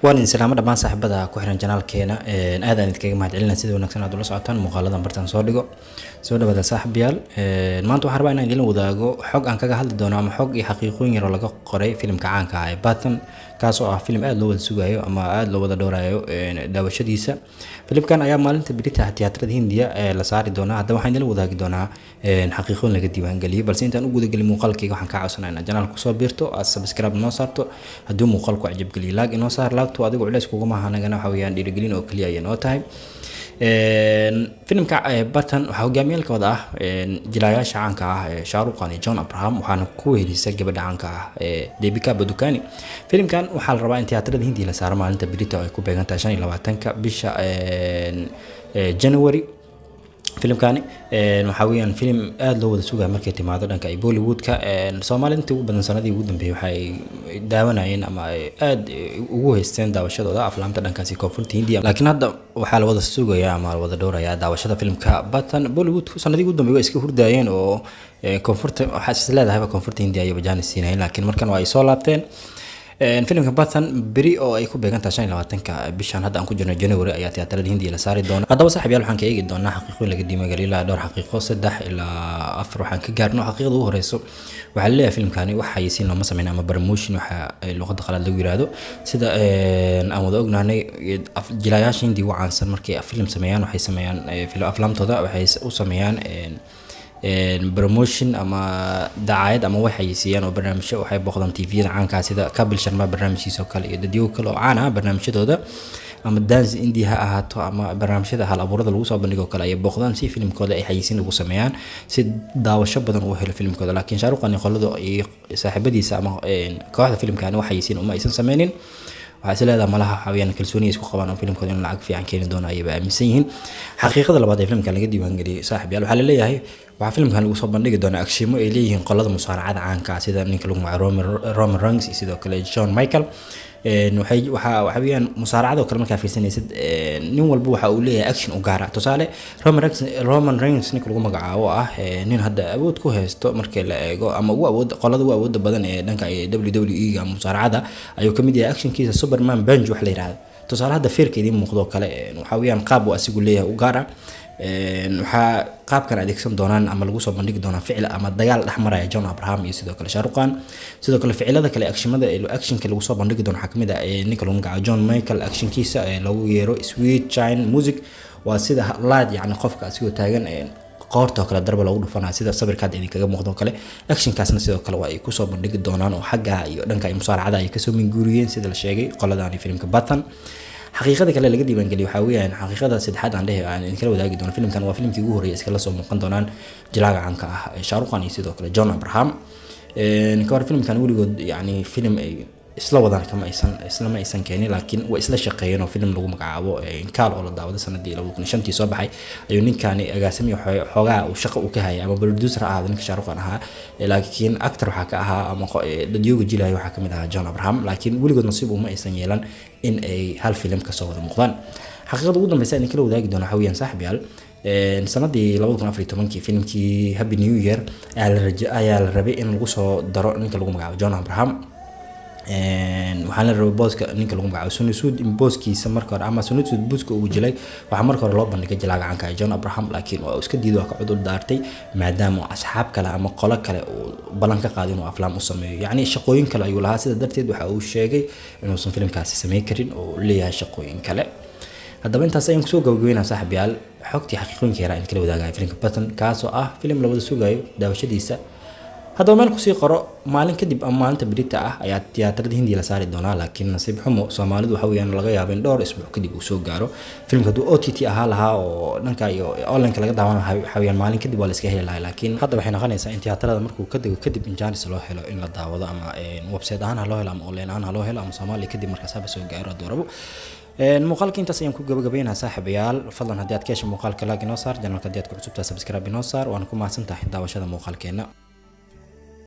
Waan idin salaamo dhammaan saaxiibada ku xiran channelkeena. Aad aan idinkaga mahadcelinaa sida wanaagsan aad ula socotaan muuqaaladan bartaan soo dhigo. Soo dhawaada, saaxiibayaal. Maanta waxaan rabaa inaan idinla wadaago xog aan kaga hadli doono ama xog iyo xaqiiqooyin yar oo laga qoray filimka caanka ah ee Pathaan, kaas oo ah filim aad loo wada sugayo ama aad loo wada dhowrayo daawashadiisa. Filimkan ayaa maalinta berita tiyaatarada Hindiya ee la saari doonaa. Haddaba waxaan idinla wadaagi doonaa xaqiiqooyin laga diiwaangeliyay, balse intaan u gudagelin muuqaalkayga, waxaan kaa codsanaa inaad channelka kusoo biirto, aad subscribe noo saarto. Haddii muuqaalku cajabgeliyo, like inoo saar. Like-tu adigu culeys kuguma aha, anagana waxa weeyaan dhiirigelin oo keliya ayay noo tahay. Filimka Pathaan waxaa hogaamiyaalkooda ah jilaayaasha caanka ah ee Shah Rukh Khan iyo John Abraham, waxaana ku wehelisa gabadha caanka ah ee Deepika Padukone. Filimkan waxaa la rabaa in tiyaatarada Hindiya la saaro maalinta berito, ay ku beegan tahay 25-ka bisha January. Filimkani waxaa weeyaan filim aada loo wada sugaya markay timaado dhanka ay Bollywoodka. Soomaalida intii ugu badan sanadii ugu dambeeyay waxay daawanayeen ama ay aada ugu haysteen daawashadooda aflaamta dhankaasi koonfurta Hindiya, laakiin hadda waxaa la wada sugayaa ama la wada dhowrayaa daawashada filimka Pathaan. Bollywood sanadii ugu dambeeyay waa iska hurdaayeen oo koonfurta waxaa is leedahayba koonfurta Hindiya ayaba jaanis siinayeen, laakiin markan waa ay soo laabteen. Filimka Pathaan beri oo ay ku beegan tahay 25-ka bishan hadda aan ku jirno January ayaa tiyaatarada Hindiya la saari doona. Haddaba, saaxiib yaal, waxaan ka eegi doonaa xaqiiqooyin laga diiwaangeliyay, ilaa dhowr xaqiiqo, saddex ilaa afar waxaan ka gaarno. Xaqiiqada ugu horeyso, waxaa laleeyahay filimkani wax xayeysiin looma sameyn ama promotion waxa luqadda qalaad lagu yiraahdo. Sida aan wada ognaanay, jilaayaasha Hindiya ugu caansan markay filim sameeyaan, waxay sameeyaan aflaamtooda waxay u sameeyaan promotion ama dacaayad ama waxay xayeysiiyaan oo barnaamijyo waxay booqdaan TV-yada caanka ah, sida Kapil Sharma barnaamijkiisa oo kale iyo dadyo kale oo caan ah barnaamijyadooda, ama Dance India ha ahaato ama barnaamijyada hal abuurada lagu soo bandhigo kale ayay booqdaan si filimkooda ay xayeysiin ugu sameeyaan, si daawasho badan uu helo filimkooda. Laakiin Shah Rukh Khan iyo qolada iyo saaxiibadiisa ama kooxda filimkani wax xayeysiin uma aysan sameynin. Waxaa is leedahay malaha waxaa weeyaan kalsooni isku qabaan oo filimkooda inuu lacag fiican keeni doono ayayba aaminsan yihiin. Xaqiiqada labaad ee filimkan laga diiwaangeliyey, saaxib yaal, waxaa laleeyahay waxaa filimkan lagu soo bandhigi doonaa actiono ay leeyihiin qolada musaaracada caanka ah, sida ninka lagu magacaabo Roman Reigns iyo sidoo kale Shawn Michael. Waxay waxa weeyaan musaaracada oo kale markaa fiirsanaysid, nin walba waxa uu leeyahay action u gaara. Tusaale, Roman Reigns ninka lagu magacaabo ah nin hadda awood ku haysto markii la eego ama ugu awood qolada ugu awoodda badan ee dhanka WWE ga ama musaaracada ayuu kamid yahay. Actionkiisa Superman punch wax la yiraahdo, tusaale hadda feerka idiin muuqdo kale, waxa weeyaan qaab uu asigu leeyahay u gaar ah. Waxaa qaabkan adeegsan doonaan ama lagu soo bandhigi doonaa ficil ama dagaal dhex maraya John Abraham iyo sidoo kale Shah Rukh Khan. Sidoo kale ficilada kale, actionada actionka lagu soo bandhigi doono waxaa kamid ah ninka lagu magacaabo Shawn Michael actionkiisa ee lagu yeero Sweet Chin Music. Waa sida laad, yacni qofka asigoo taagan qoorta oo kale darba loogu dhufanaya, sida sawirka hadda idinkaga muuqdo oo kale. Actionkaasna sidoo kale waa ay kusoo bandhigi doonaan oo xagga iyo dhanka ay musaaracada ay kasoo minguuriyeen, sida la sheegay qoladani filimka Pathaan. Xaqiiqada kale laga diiwaangeliyay waxaa weeyaan xaqiiqada saddexaad aan dhehe aan idinkala wadaagi doono, filimkan waa filimkii ugu horreeyay iskala soo muuqan doonaan jilaaga caanka ah ee Shah Rukh Khan iyo sidoo kale John Abraham. Ka hor filimkan weligood yacni filim ay isla wadaan kama aysan islama aysan keenin, laakiin way isla shaqeeyeen oo filim lagu magacaabo Kaal oo la daawaday sanadii 2005-tii soo baxay ayuu ninkani agaasimay xoogaa uu shaqo uu ka hayay ama producer ha ahaado ninka Shah Rukh Khan ahaa, laakiin actor waxaa ka ahaa ama dadyooga jilaya waxaa kamid ahaa John Abraham, laakiin weligood nasiib uma aysan yeelan in ay hal filim kasoo wada muuqdaan. Xaqiiqada ugu dambeysa idin kala wadaagi doono waxaa weeyaan, saaxib yaal, sanadii 2014-kii filimkii Happy New Year ayaa la rabay in lagu soo daro ninka lagu magacaabo John Abraham. Waxaana la rabay booska ninka lagu magacaabo Sonu Sood in booskiisa marka hore ama Sonu Sood booska uu jilay waxaa marka hore loo bandhigay jilaaga caanka ah John Abraham, laakiin waa uu iska diiday, waa ka cudur daartay, maadaama asxaab kale ama qolo kale uu ballan ka qaaday inuu aflaam u sameeyo, yacni shaqooyin kale ayuu lahaa. Sida darteed waxa uu sheegay inuusan filimkaasi sameyn karin oo uu leeyahay shaqooyin kale. Haddaba intaas ayaan kusoo gabagabeynaa, saaxiibayaal, xogtii xaqiiqooyinka yaraa in kala wadaagaya filimka Pathaan, kaasoo ah filim la wada sugayo daawashadiisa. Haddaba meel kusii qoro, maalin kadib ama maalinta berita ah ayaa tiyaatarada Hindiya la saari doonaa, laakiin nasiib xumo Soomaalidu waxa weeyaan laga yaabo in dhowr isbuuc kadib uu soo gaaro filimka. Hadduu OTT ahaa lahaa oo dhanka iyo online laga daawan lahaa, waxa weeyaan maalin kadib waa la iska heli lahaa, laakiin hadda waxay noqonaysaa in tiyaatarada markuu ka dego kadib in jaanis loo helo in la daawado, ama website ahaan ha loo helo ama online ahaan ha loo helo ama Soomaaliya kadib markaas haba soo gaaro hadduu rabo. Muuqaalka intaas ayaan ku gabagabaynayaa, saaxiibayaal. Fadlan haddii aad ka heshay muuqaalka, like inoo saar. Channelka haddii aad ku cusubtahay, subscribe inoo saar. Waana ku mahadsan tahay daawashada muuqaalkeena.